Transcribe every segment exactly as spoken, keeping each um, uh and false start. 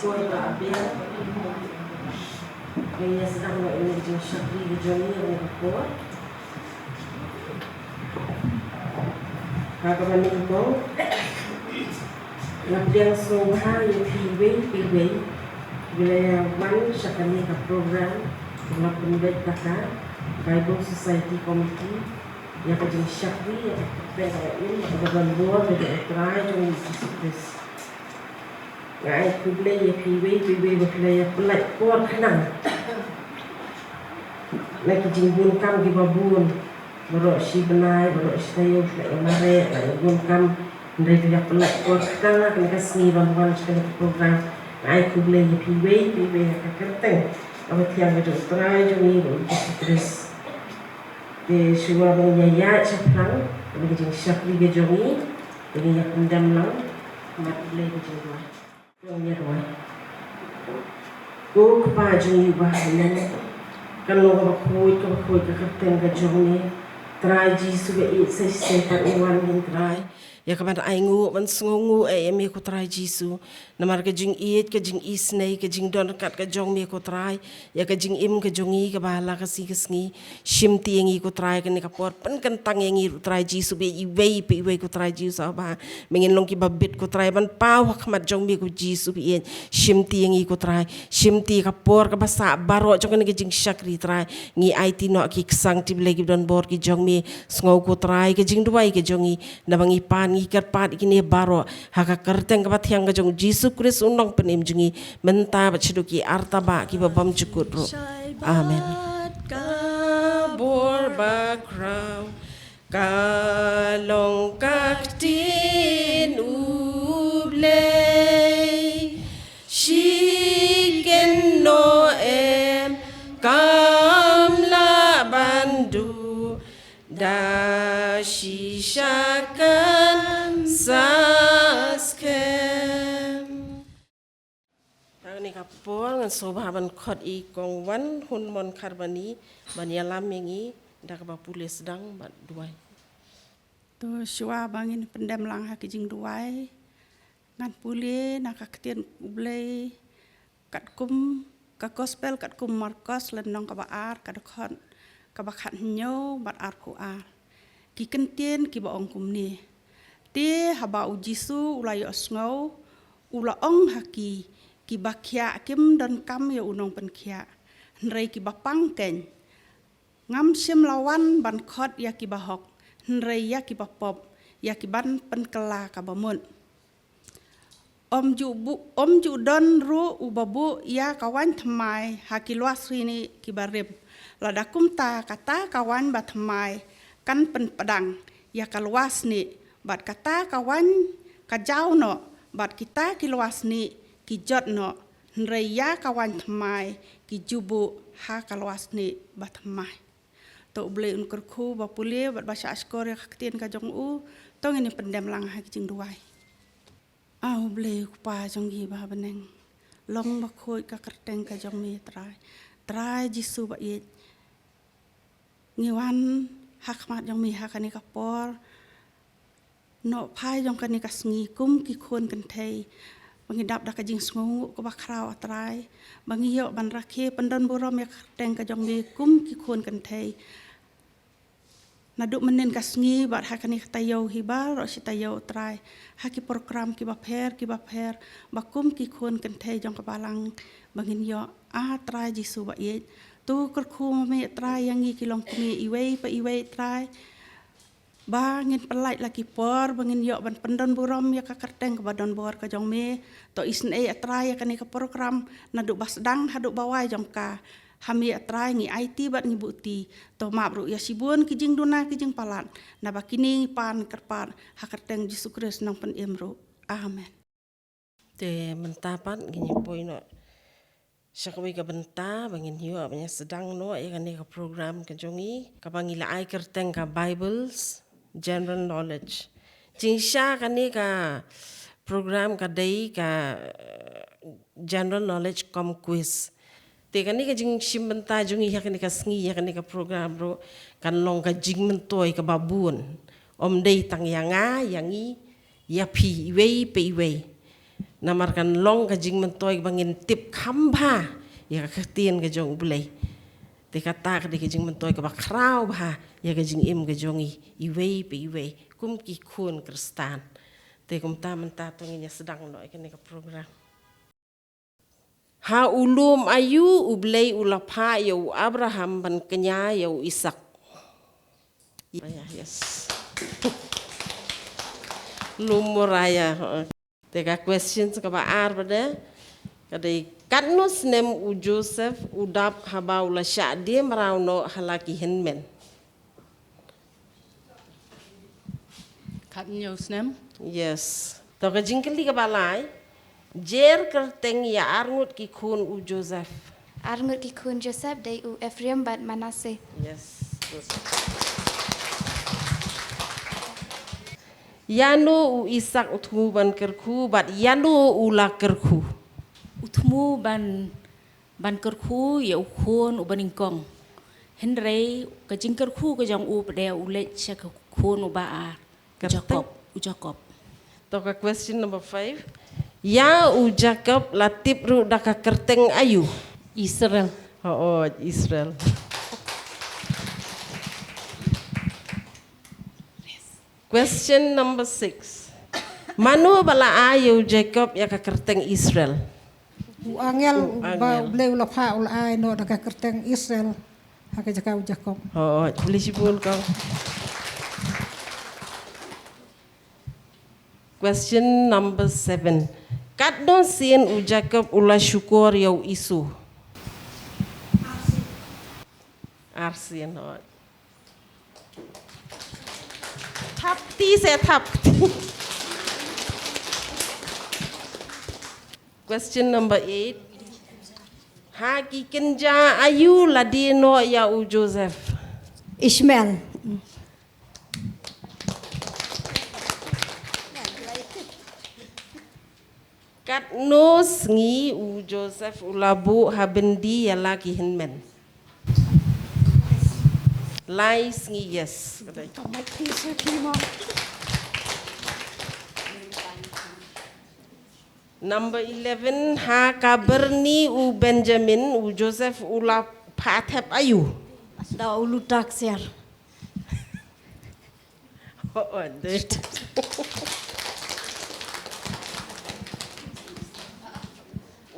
Por ba biang. Ngi ïa sdang noh ïa ka jingshakri ka jong ngi ïa ka por. Ha kaba nyngkong, nga pdiang sngewbha ïa phi iwei pa iwei ba la ïa wan sha kane ka program ba la pynbeit da ka Bible Society Committee ïa ka jingshakri ïa ka kyrteng kaba im, ïa kaba don bor da ka U Trai jong ngi Jisu Khrist. Nga ai khublei ïa phi iwei pa iwei ba phi la ïa pynlait por khnang na ki jingbun kam kiba bun. Baroh shi bnai, baroh shi taïew phi la ïa mareh, la ïa bun kam. Hynrei phi la ïa pynlait por khnang ha kane ka sngi ban wan sha kane ka program. Nga ai khublei ïa phi iwei pa iwei ha ka kyrteng kaba thiang ka jong U Trai jong ngi, U Jisu Khrist. Te shuwa ban ïa ïaid shaphrang kane ka jingshakri ka jong ngi, te ngin ïa pyndem lang ha khmat U Blei ka jingduwai. Jong ngi ïa duwai. Ko Kpa jong ngi uba ha bneng, kan long kaba khuid, kaba khuid ka kyrteng ka jong me. Trai Jisu ba ïeit, sa shisien pat ngi wan ïa Trai, ïa kaban ai nguh, ban sngewnguh eh ïa me ko Trai Jisu. Namar ka jingïeit, ka jingisynei, ka jingdon ryngkat ka jong me ko Trai ïa ka jingim ka jong ngi kaba ha la ka sngi ka sngi. Shimti ïa ngi ko Trai kane ka por, pynkyntang ïa ngi ruh Trai Jisu ba ïeit, iwei pa iwei ko Trai Jisu ba me ngin long kiba bit ko Trai ban paw ha khmat jong me ko Jisu ba ïeit. Shimti ïa ngi ko Trai, shimti ïa ka por kaba sah baroh jong kane ka jingshakri Trai. Ngi aiti noh ki ksangkti Blei kiba don bor ki jong me. Sngew ko Trai ka jingduwai ka jong ngi, naba ngi pan ngi kyrpad ïa kine baroh ha ka kyrteng kaba thiang ka jong U Jisu Khrist U Nongpynim jong ngi, mynta bad shaduh ki arta bah kiba bymjukut ruh. Amen. Ka bor ba khraw ka long ka ktien U Blei. Shi kynnoh em kam lah ban duh da shisha kan sa skhem. Ha kane ka por ngan sngewbha ban khot ïa i Kong Wanhunmon Kharbani ban ïalam ïa ngi da kaba pule sdang bad duwai. To shuwa ba ngin pyndem lang ha ka jingduwai, ngan pule na ka ktien U Blei katkum ka Gospel katkum Markos lynnong kaba ar, ka dkhot kaba khathynñiew bad arphew ar. Ki kyntien kiba ong kumne: Te haba U Jisu u la ïohsngew, u la ong ha ki: Kiba khiah kim donkam ïa u nongpynkhiah, hynrei kiba pang keiñ. Ngam shym la wan ban khot ïa kiba hok, hynrei ïa kiba pop, ïa ki ban pynkylla kaba mut. Ym ju bu-, ym ju don ruh uba buh ïa ka waiñ thymmai ha ki lwasnieh kiba rim. Lada kumta, kata ka waiñ ba thymmai kan pynpdang ïa ka lwasnieh, bad kata ka waiñ ka jaw noh, bad kita ki lwasnieh ki jot noh, hynrei ïa ka waiñ thymmai ki ju buh ha ka lwasnieh ba thymmai. To U Blei un kyrkhu ba pule bad ba shah shkor ïa ka ktien ka jong u. To ngin ïa pyndem lang ha ki jingduwai. A U Blei U Kpa jong ngi ba ha bneng, long ba khuid ka kyrteng ka jong me Trai. Trai Jisu ba ïeit, ngi wan ha khmat jong me ha kane ka por nohphai jong kane ka sngi kum ki khun kynthei ba ngi dap da ka jingsngewnguh kaba khraw, A Trai, ba ngi ïoh ban rakhe pyndon burom ïa ka kyrteng ka jong me kum ki khun kynthei. Naduh mynnin ka sngi bad ha kane ka taïew hi baroh shi taïew, Trai, ha ki program kiba pher kiba pher, ba kum ki khun kynthei jong ka balang ba ngin ïoh, A Trai Jisu ba ïeit. To kyrkhu ma me Trai ïa ngi ki longkmie iwei pa iwei, Trai, ba ngin pynlait la ki por ba ngin ïoh ban pyndon burom ïa ka kyrteng kaba don bor ka jong me. To isynei, A Trai, ïa kane ka program naduh ba sdang haduh ba wai jong ka. Ha me, A Trai, ngi aiti bad ngi buhti. To map ruh ïa shibun ki jingduna ki jingpalat. Naba kine ngi pan kyrpad ha kyrteng Jisu Khrist Nongpynim ruh. Amen. Te mynta pat ngin ïa poi noh sha kawei ka bynta ba ngin ïoh ban ïa sdang noh ïa kane ka program ka jong ngi, kaba ngi la ai kyrteng ka Bible's General Knowledge. Jingshisha kane ka program ka dei ka, eh, General Knowledge cum quiz. Te kane ka jingshim bynta jong ngi ha kane ka sngi, ha kane ka program ruh, kan long ka jingmyntoi kaba bun. Ym dei tang ïa nga, ïa ngi, ïa phi iwei pa iwei. Namar kan long ka jingmyntoi ba ngin tip kham bha ïa ka ktien ka jong U Blei. Te kata ka dei ka jingmyntoi kaba khraw bha ïa ka jingim ka jong i, iwei pa iwei kum ki khun Khristan. Te kumta mynta to ngin ïa sdang noh ïa kane ka program. Ha u lum aïu U Blei u la phah ïa u Abraham ban kñia ïa u Isak? Yes. Lum Moraia. Te ka question kaba ar pat de ka dei, katno snem u Joseph u dap haba u la shah die mraw noh ha la ki hynmen? Katno snem? Yes. To ka jingkylli kaba lai. Jer kyrteng ïa arngut ki khun u Joseph. Arngut ki khun Joseph dei u Ephraim bad Manasseh. Yes. Ïano u Isak u thmu ban kyrkhu bad ïano u la kyrkhu? U thmu ban, ban kyrkhu ïa u khun uba nyngkong. Hynrei ka jingkyrkhu ka jong u pat de u leit sha ka khun uba ar. Kyrteng? Jakob, u Jakob. To ka question number five. Ïa u Jakob la tip ruh da ka kyrteng aïu? Israel. Hooid, Israel. Question number six. Mano ba la ai ïa u Jakob ïa ka kyrteng Israel? U angel. U ba angel. U Blei u la phah u la ai noh da ka kyrteng Israel ha ka jaka u Jakob. Hooid, khublei shibun kong. Question number seven. Katno sien u Jakob u la shukor ïa u Isu? Ar sien, hooid. Thap kti se, thap kti. Question number eight. Ha ki kynja aïu la die noh ïa u Joseph? Ishmael. Katno sngi u Joseph u la buh ha byndi ïa la ki hynmen? Lai sngi, yes. Number eleven, ha ka byrni u Benjamin u Joseph u la phah thep aïu? Da u luta ksiar. Oh, oh, dei.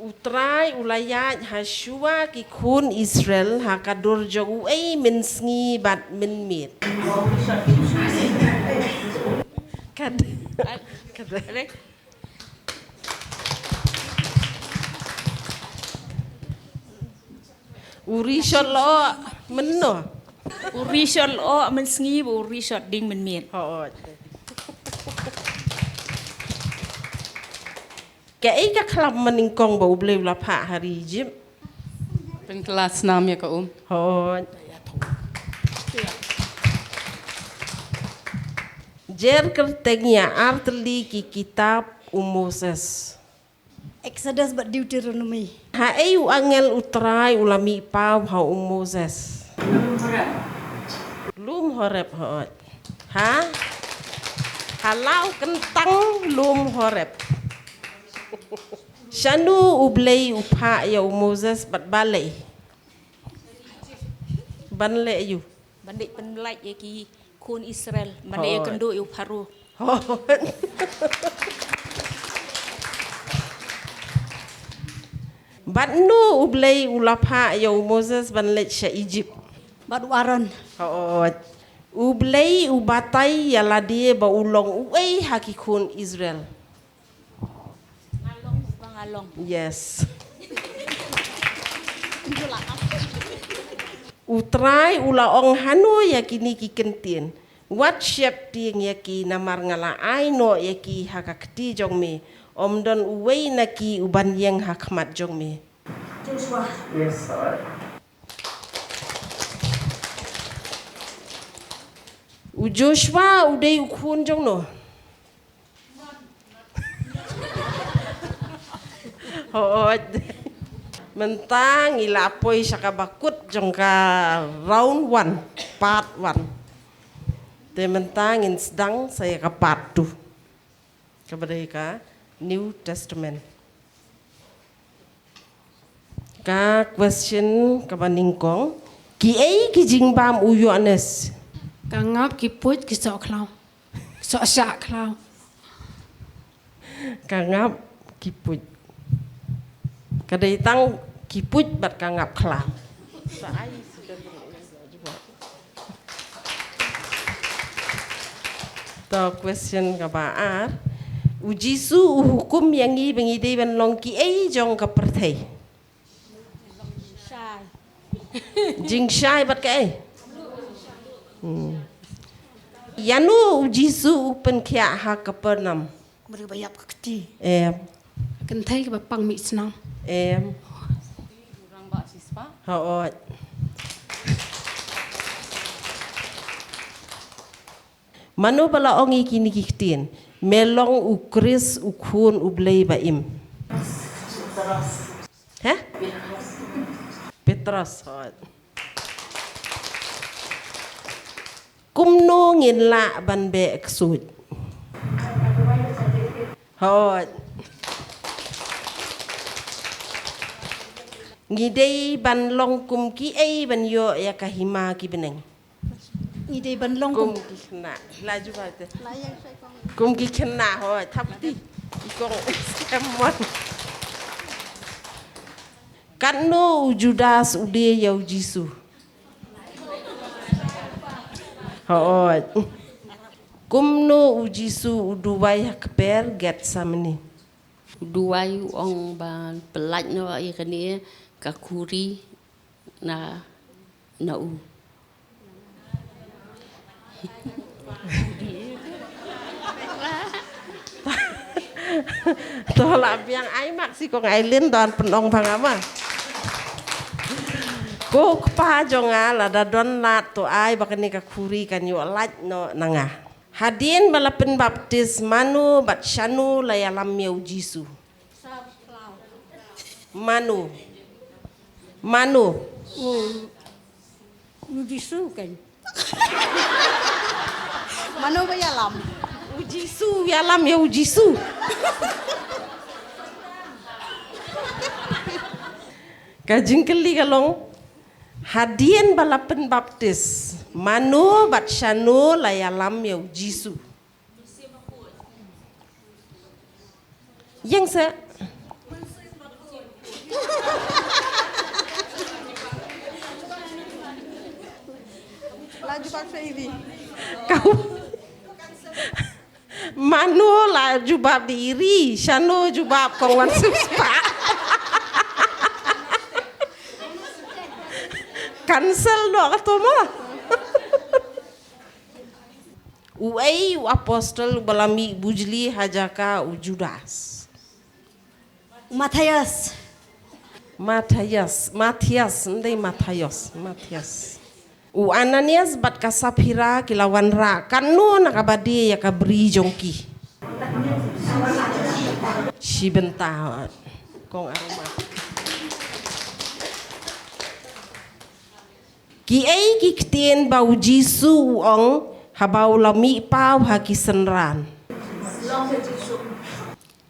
U Trai u la ïaid ha shuwa ki khun Israel ha ka dur jong uei mynsngi bad mynmiet? Kad. Kad. U Rishon Lyoh mynno? U Rishon Lyoh mynsngi bad u Rishon Ding mynmiet. Hooid. Kaei ka khlam mynnyngkong ba U Blei u la phah ha ri Egypt? Pynkylla snam ïa ka um. Hooid. Jer kyrteng ïa artylli ki kitab u Moses? Exodus bad Deuteronomy. Haei u angel u Trai u la mih paw ha u Moses? Lum Horeb, hooid. Ha? Ha la u kyntang lum Horeb. Shano U Blei u phah ïa u Moses bad balei? Ban leh aïu? Ban leit pynlait ïa ki khun Israel, ban leit ïakynduh ïa u Pharaoh. Hooid. Bad no U Blei u la phah ïa u Moses ban leit sha Egypt? Bad u Aaron. Hooid. U Blei u batai ïa lade ba u long uei ha ki khun Israel? Nga long, nga long. Yes. U Trai u la ong hano ïa kine ki kyntien? Wat sheptieng ïa ki, namar nga la ai noh ïa ki ha ka kti jong me. Ym don uwei na ki u ban ïeng ha khmat jong me. Joshua. Yes, sir. U Joshua u dei u khun jong no? Hooid. Mynta ngi la poi sha kaba kut jong ka round one, part one. Te mynta ngin sdang sa ïa ka part two. Kaba dei ka New Testament. Ka question kaba nyngkong, kiei ki jingbam u Ïoannis? Ka ngap, ki puit, ki soh khlaw. Ki soh shah khlaw. Ka ngap, ki puit. Ka dei tang ki puit bad ka ngap khlaw. To, question kaba ar. U Jisu u hukum ïa ngi ba ngi dei ban long kiei jong ka pyrthei? Shai. Jingshai bad kaei? Hmm. Ïano u Jisu u pynkhiah ha Kapernaum? Kumri ba ïap ka kti. Em. Kynthei kaba pang mih snam. Em. Hooid. Mano ba la ong ïa kine ki ktien? Me long u Khrist, u Khun u Blei ba im. He? Petros, hooid. Kumno ngin lah ban beh ksuid? Hooid. Ngi dei ban long kum kiei ban ïoh ïa ka hima ki bneng? Ngi dei ban long kum, kum ki khynnah. La jubab te. Kum ki khynnah, hooid. Thap kti. I kong skhem mon. Katno u Judas u die ïa u Jisu? Hooid. Kumno u Jisu u duwai ha kper Gethsemane? U duwai u ong ba pyllait noh ïa kane ka khuri na, na u. To la biang ai mak si kong Aileen don pynong ba nga ma. Ko kpa jong nga, lada don lad to ai ba kane ka khuri kan ïoh lait noh na nga. Hadien ba la pynbaptis, mano bad shano la ïalam ïa u Jisu? Mano? Mano? U, u Jisu kan. Mano ba ïalam? U Jisu, ïalam ïa u Jisu. Ka jingkylli ka long, hadien ba la pynbaptis, mano bad shano la ïalam ïa u Jisu? Ïeng seh. La jubab seh iri. Kau. Mano la jubab dei iri, shano jubab kong wan suk spah. Cancel noh kato mo. Uei u apostol uba la mih bujli ha jaka u Judas? U Mathaios. Mathaios, Mathaios, ym dei Mathaios, Mathaios. U Ananias bad ka Saphira ki la wanrah katno na kaba die ïa ka bri jong ki? Shi bynta. Kong Aruma. Kiei ki ktien ba u Jisu u ong haba u la mih paw ha ki synran?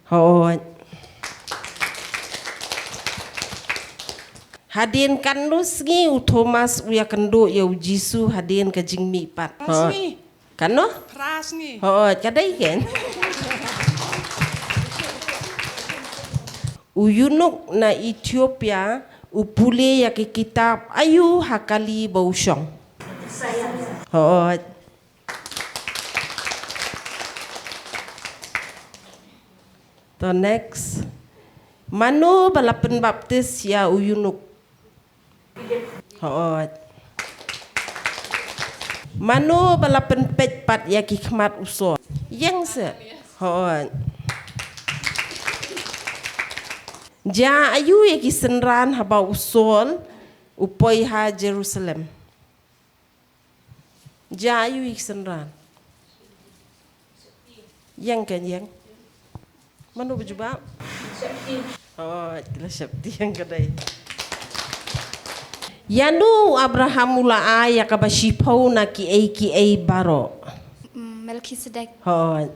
Hooid. Hadien katno sngi u Thomas u ïakynduh ïa u Jisu hadien ka jingmihpat? Phra sngi. Hooid. Katno? Phra sngi. Hooid, ka dei kein. U eunuk na Ethiopia u pule ïa ki kitab aïu ha kali ba u shong? Hooid. To next. Mano ba la pynbaptis ïa u eunuk? Hooid. Mano ba la pynpeit pat ïa ki khmat u Saul? Ïeng seh. Hooid. Jia aïu ïa ki synran haba u Saul u poi ha Jerusalem? Jia aïu ïa ki synran? Ïeng kein ïeng. Mano ba jubab? Oh, la sheptieng ka dei. Ïano u Abraham u la ai ïa kaba shiphew na kiei kiei baroh? Mm, Melchizedek. Hooid.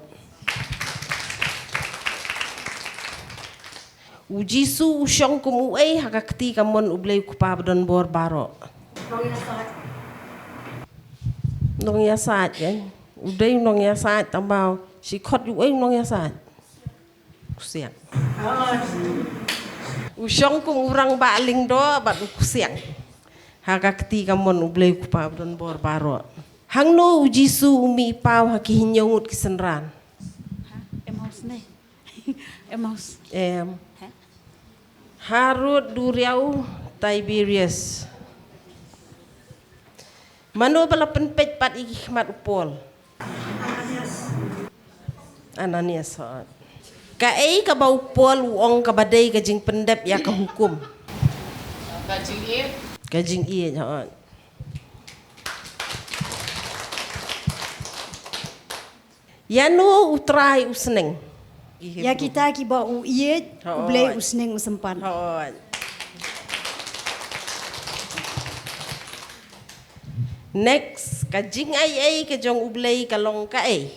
U Jisu u shong kum uei ha ka kti kamon U Blei U Kpa badonbor baroh? Nongïasaid kan? U dei u nongïasaid tang ba u shi khot uei u nongïasaid? Ksiang. U shong kum u rangbah lyngdoh bad u ksiang ha ka kti kamon U Blei U Kpa badonbor baroh. Hangno u Jisu u mih paw ha ki hynñiew ngut ki synran? Emmaus ne? Emmaus. Em. Ha? Harud duriaw Tiberias. Mano ba la pynpeit pat ïa ki khmat u Paul? Ananias. Ananias, hooid. Kaei kaba u Paul u ong kaba dei ka jingpyndep ïa ka hukum? Ka jingïeit. Ka jingïeit, hooid. Ïano u Trai u sneng? Ïa kita kiba u ïeit, hooid, U Blei u sneng u sympat. Hooid. Next, ka jingaiei ka jong U Blei ka long kaei?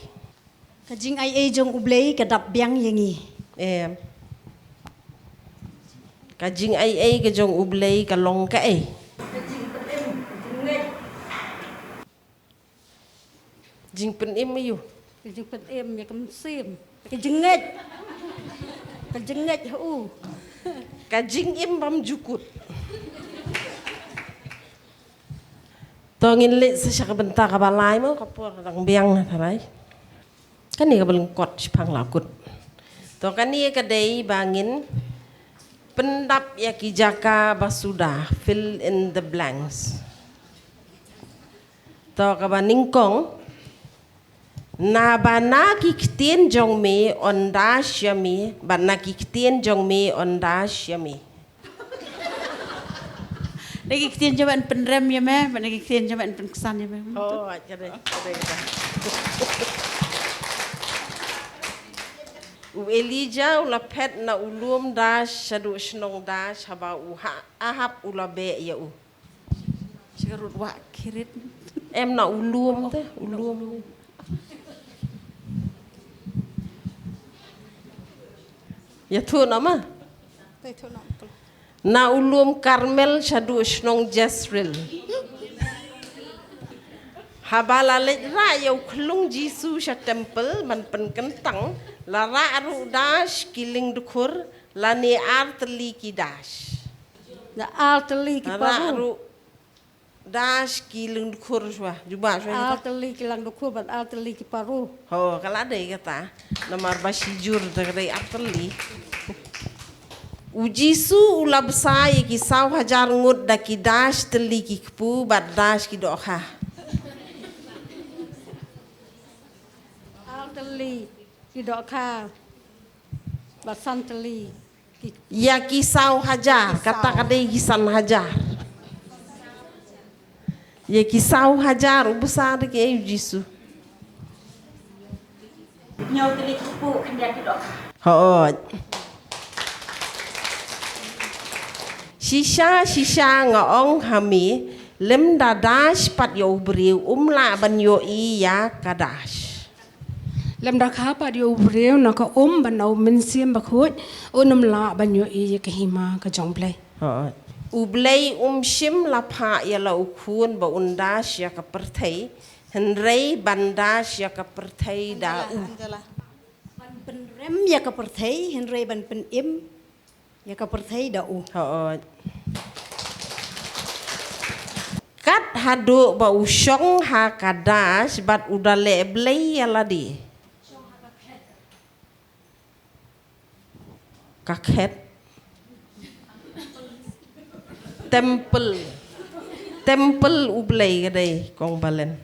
Ka jingaiei jong U Blei ka dap biang ïa ngi. Em. Ka jingaiei ka jong U Blei ka long kaei? Jingpynim ïa u. Ka jingpynim ïa ka mynsiem. Ka jingngeit. Ka jingngeit ha u. Ka jingim bymjukut. To ngin leit sa sha ka bynta kaba lai mo, ka por ka dang biang na tharai. Kane kaba lyngkot shiphang la kut. To kane ka dei ba ngin pyndap ïa ki jaka ba suda, fill in the blanks. To kaba nyngkong, naba na ki ktien jong me yn dash ïa me, bad na ki ktien jong me yn dash ïa me. Na ki ktien jong me yn pynrem ïa me, bad na ki ktien jong me yn pynksan ïa me. Oh, ka dei, ka dei, ka dei. U Elijah u la phet na u lum dash shaduh shnong dash haba u ha-, Ahab u la beh ïa u. Sha ka rud wah Kerit. Em, na u lum te, u lum. Ïathuh noh ma. Na u lum Karmel shaduh shnong Jezreel. Haba la leit rah ïa u khyllung Jisu sha temple ban pynkyntang, la rah ruh dash ki lyngdkhur, lane ar tylli ki dash. Na ar tylli ki paru. Rah ruh dash ki lyngdkhur shuwa, jubab shuwa. Ar tylli ki lyngdkhur bad ar tylli ki paru. Ho, ka la dei kata. Namar ba shijur te ka dei ar tylli. U Jisu u la bsa ïa ki saw hajar ngut da ki dash tylli ki kpu bad dash ki dohkha. Ar tylli ki dohkha bad san tylli. Ïa ki saw hajar, kata ka dei ki san hajar. Ïa ki saw hajar, u bsa da kiei u Jisu? Hynñiew tylli ki kpu, khyndiat ki dohkha. Hooid. Shisha, shisha nga ong ha me, lymda dash pat ïa u briew, um lah ban ïohi ïa ka dash. Lymda kha pat ïa u briew na ka um bad na u Mynsiem Bakhuid, un ym lah ban ïohi ïa ka hima ka jong U Blei. Hooid. U Blei um shym la phah ïa la u khun ba un dash ïa ka pyrthei, hynrei ban dash ïa ka pyrthei da u. Ban pynrem ïa ka pyrthei, hynrei ban pynim ïa ka pyrthei da u. Hooid. Kat haduh ba u shong ha ka dash bad u da leh blei ïa lade. Ka khet. Temple. Temple U Blei ka dei, kong Balen.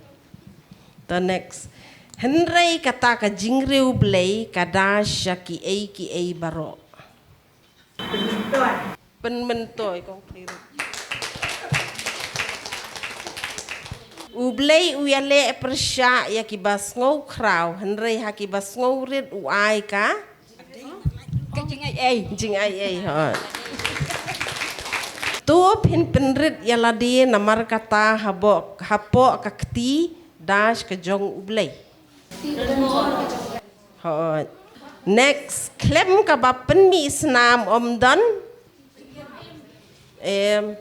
The next. Hynrei kata ka jingriewblei ka dash ïa kiei kiei baroh. Pynmyntoi, kong Thairu. U Blei u ïaleh pyrshah ïa kiba sngewkhraw, hynrei ha kiba sngewrit u ai ka. Ka jingaiei. Jingaiei, hooid. To phin pynrit ïa lade namar kata hapoh, hapoh ka kti dash ka jong U Blei. Hooid. Next, khlem kaba pynmih snam ym don. Em.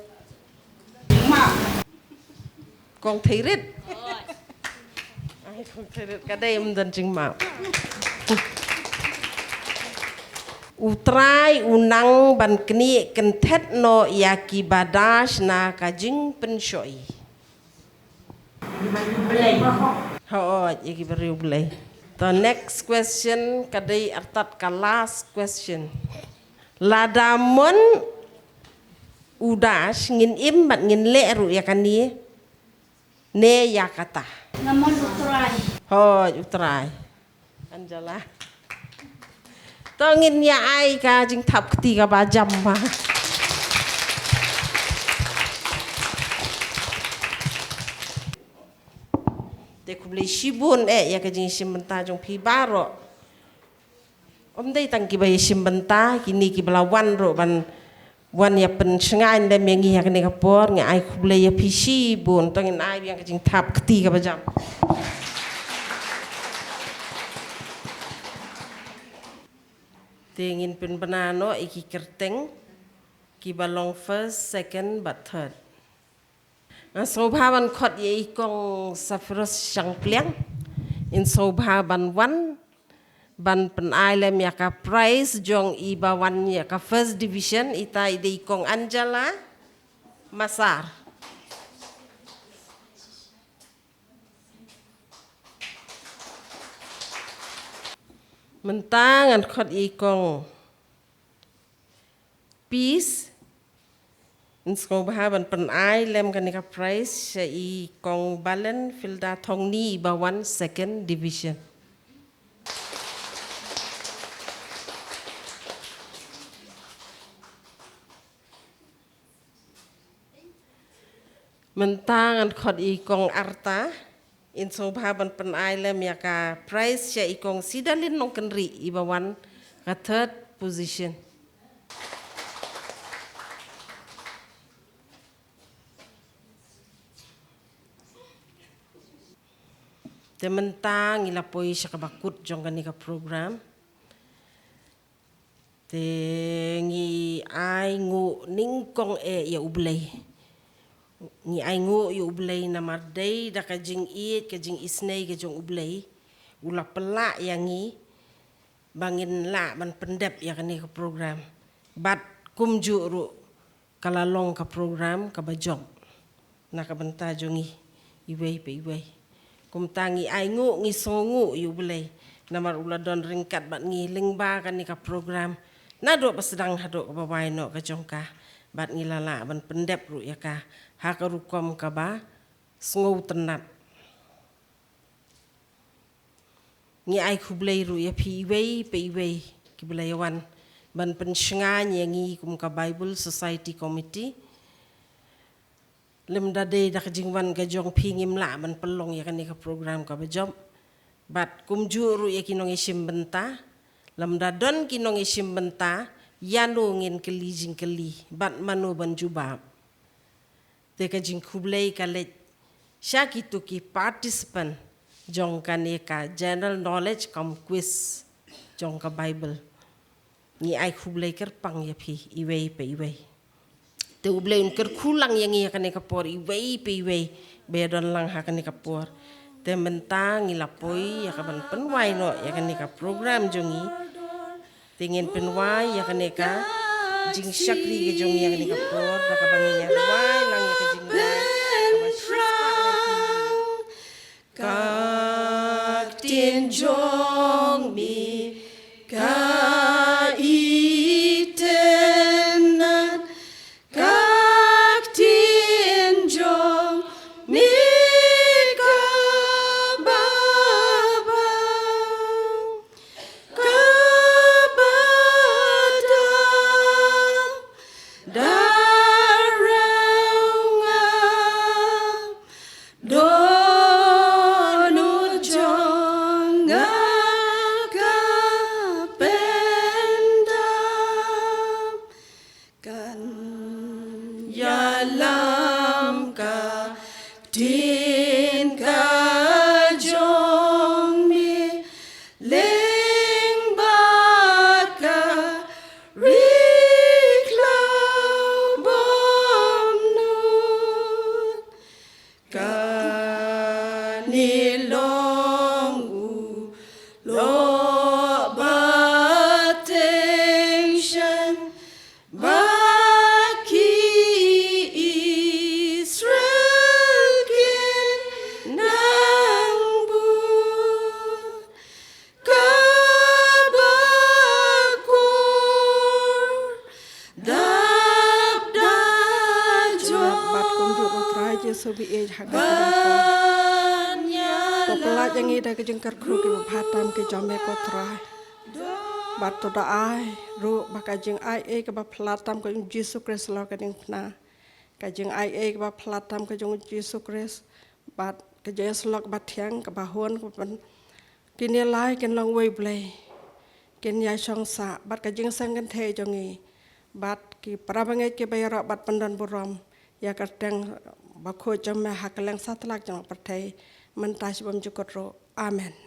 Kong Theirit. Ai, Kong Theirit, ka dei ym don jingmap. U Trai u nang ban knieh kynthet noh ïa kiba da shna ka jingpynshoh. Hooid, ïa kiba riewblei. To, next question, ka dei artat ka last question. Lada mon u Dash ngin im bad ngin leh ruh ïa kane ne ïa kata? Nga mon u Trai. Hooid, u Trai. Angela. To ngin ïa ai ka jingthap kti kaba jam ba. Te khublei shibun eh ïa ka jingshim bynta jong phi baroh. Ym dei tang kiba ïa shim bynta, kine kiba la wan ruh ban wan ïa pynshngaiñ lem ïa ngi ha kane ka por, nga ai khublei ïa phi shibun, to ngin ai biang ka jingthap kti kaba jam. Te ngin pynbna noh ïa ki kyrteng kiba long first, second bad third. Nga sngewbha ban khot ïa i Kong Sapphirus Shangpliang. In sngewbha ban wan ban pynai lem ïa ka prize jong i ba wan ïa ka first division, ita i dei i Kong Angela Masar. Mynta ngan khot ïa i Kong Peace, in sngewbha ban pynai lem kane ka prize sha i Kong Balen Filda Thongni ba wan second division. Mynta ngan khot i Kong Arta, in sngewbha ban pynai lem ïa ka prize sha i Kong Sidalin Nongkynrih i ba wan ka third position. Te mynta ngi la poi sha kaba kut jong kane ka program. Te ngi ai nguh nyngkong eh ïa U Blei. Ngi ai nguh ïa U Blei namar dei da ka jingïeit, ka jingisynei ka jong U Blei, u la pynlah ïa ngi ba ngin lah ban pyndep ïa kane ka program. Bad kumjuh ruh ka la long ka program kaba jop na ka bynta jong ngi iwei pa iwei. Kumta ngi ai nguh, ngi sngewnguh ïa U Blei namar u la don ryngkat bad ngi lyngba kane ka program naduh ba sdang haduh kaba wai noh ka jong ka, bad ngi la lah ban pyndep ruh ïa ka ha ka rukom kaba sngewtynnat. Ngi ai khublei ruh ïa phi iwei pa iwei kiba la ïa wan ban pynshngaiñ ïa ngi kum ka Bible Society Committee. Lymda dei da ka jingwan ka jong phi ngim lah ban pynlong ïa kane ka program kaba jop. Bad kumjuh ruh ïa ki nongïashim bynta, lymda don ki nongïashim bynta, ïano ngin kylli jingkylli bad mano ban jubab. Te ka jingkhublei ka leit sha kito ki participant jong kane ka general knowledge cum quiz jong ka Bible. Ngi ai khublei kyrpang ïa phi iwei pa iwei. Te U Blei un kyrkhu lang ïa ngi ha kane ka por iwei pa iwei ba ïa don lang ha kane ka por. Te mynta ngi la poi ïa ka ban pynwai noh ïa kane ka program jong ngi. Te ngin pynwai ïa kane ka jingshakri ka jong ngi ha kane ka por da kaba ngin ïa wai lang ïa ka jingwai kaba shispah. Ka ktien jong me ka itynnad, ka ktien jong me ka babang. Kaba da, da rong nga, dohnud jong nga ka pyndap. Kan ïalam ka ktien ka jong me lyngba Long u lo ba teng shen ba ki Israel kin nang bun. Kaba kur dap da jot. Bad kumjuh U Trai Jisu ba ïeit ha ka jingïaroh. To pyllait ïa ngi da ka jingkyrkhu kiba bha tam ki jong me ko Trai. Bad to da ai ruh ba ka jingai ei kaba phylla tam ka jong U Jisu Khrist halor ka diengphna. Ka jingai ei kaba phylla tam ka jong U Jisu Khrist bad ka jingïasyllok ba thiang kaba hun kaba ban, kine lai kin long uwei U Blei, kin ïashong sah bad ka jingseng kynthei jong ngi bad ki para bangeit kiba ïaroh bad pyndon burom ïa ka kyrteng bakhuid jong me ha kylleng satlak jong ka pyrthei, mynta shibun jukut ruh. Amen.